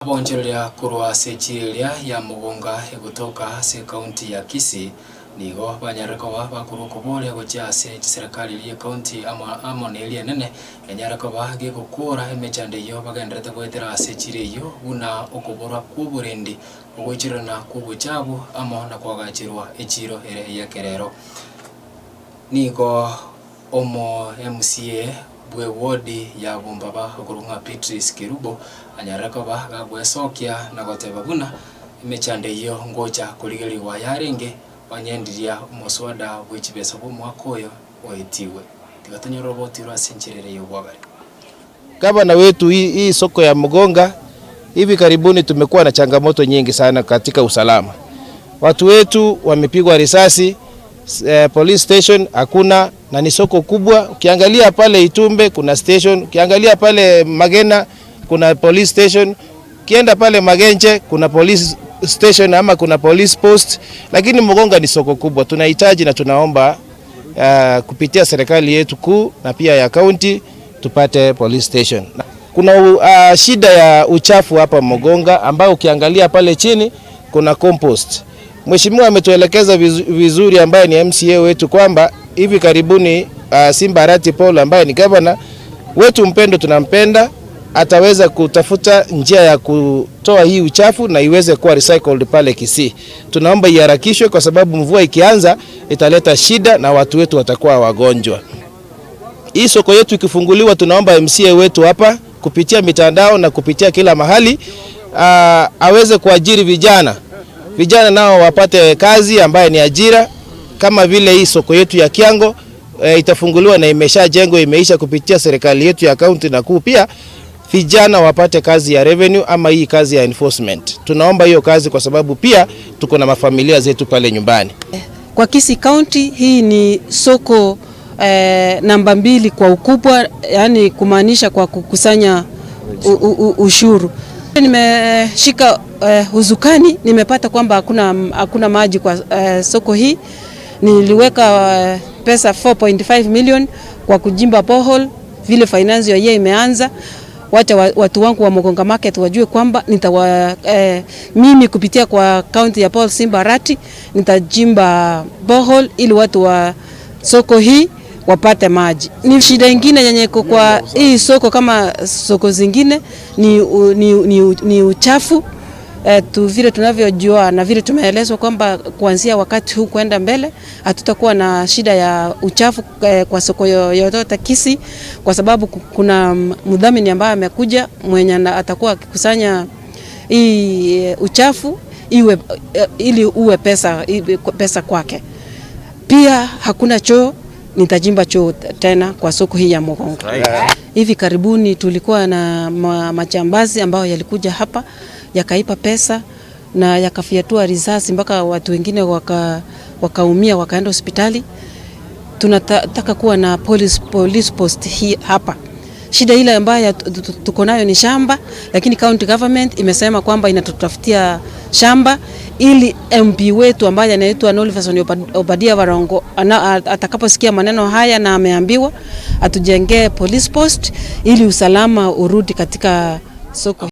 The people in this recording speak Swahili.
Abaonchoreria korwa ase echiro ya Mogonga egotoka ase ekaunti ya Kisii nigo banyarire koba bakorwa okoboria gochia ase chiserikali eria ekaunti amo amo na eria enene enyare koba gegokora emechando eyio bagenderete goetera ase echiro eyio buna okoborwa kwa oborendi, ogoichorana kwa obochabu amo na koagacherwa echiro ere eyekerero. Nigo omo MCA bwe ward ya Bombaba okorwa ng'a Beatrice Kerubo anyarire koba gagwesokia na goteba buna emechando eyio ngocha korigerigwa yarenge onyendiria omoswada bwe chibesa bwa omwaka oyo oetigwe. Tiga tonyore obotirwe ase enchera ere ya obwagare. Gavana wetu, hii soko ya Mogonga hivi karibuni tumekuwa na changamoto nyingi sana katika usalama. Watu wetu wamepigwa risasi, police station hakuna na ni soko kubwa. Ukiangalia pale Itumbe kuna station, ukiangalia pale Magena kuna police station, ukienda pale Magenche kuna police station ama kuna police post, lakini Mogonga ni soko kubwa. Tunahitaji na tunaomba kupitia serikali yetu kuu na pia ya county tupate police station. Kuna shida ya uchafu hapa Mogonga ambao ukiangalia pale chini kuna compost. Mheshimiwa ametuelekeza vizuri ambaye ni MCA wetu kwamba hivi karibuni Simba Arati Paul ambaye ni governor wetu mpendo, tunampenda, ataweza kutafuta njia ya kutoa hii uchafu na iweze kuwa recycled pale Kisii. Tunaomba iharakishwe kwa sababu mvua ikianza italeta shida na watu wetu watakuwa wagonjwa. Hii soko yetu ikifunguliwa, tunaomba MCA wetu hapa kupitia mitandao na kupitia kila mahali aweze kuajiri vijana, vijana nao wapate kazi ambaye ni ajira, kama vile hii soko yetu ya Kiango itafunguliwa na imeshajengwa imeisha kupitia serikali yetu ya kaunti na kuu, pia vijana wapate kazi ya revenue ama hii kazi ya enforcement. Tunaomba hiyo kazi kwa sababu pia tuko na mafamilia zetu pale nyumbani. Kwa Kisii County hii ni soko namba 2 kwa ukubwa, yani kumaanisha kwa kukusanya ushuru. Nimeshika huzukani, nimepata kwamba hakuna maji kwa soko hii. Niliweka pesa 4.5 million kwa kujimba borehole, vile finance year imeanza. Wacha watu wangu wa Mogonga Market wajue kwamba mimi kupitia kwa county ya Paul Simba Arati nitajimba borehole ili watu wa soko hii wapate maji. Ni shida ingine yenye iko kwa hii soko kama soko zingine ni uchafu. Tu vile tunavyojua na vile tumeelezwa kwamba kuanzia wakati huu kwenda mbele hatutakuwa na shida ya uchafu kwa soko yoyote Kisii, kwa sababu kuna mdhamini ambaye amekuja mwenye atakuwa akikusanya hii uchafu ili uwe pesa kwake. Pia hakuna choo, nitajimba choo tena kwa soko hii ya Mogonga. Hivi karibuni tulikuwa na majambazi ambao yalikuja hapa yakaipa pesa na yakafiatua risasi mpaka watu wengine wakaumia wakaenda hospitali. Tunataka kuwa na police post hii hapa. Shida ile ambayo tuko nayo ni shamba, lakini county government imesema kwamba inatutafutia shamba ili MP wetu ambaye anaitwa Nolverson Obadia Barongo atakaposikia maneno haya na ameambiwa atujengee police post ili usalama urudi katika soko.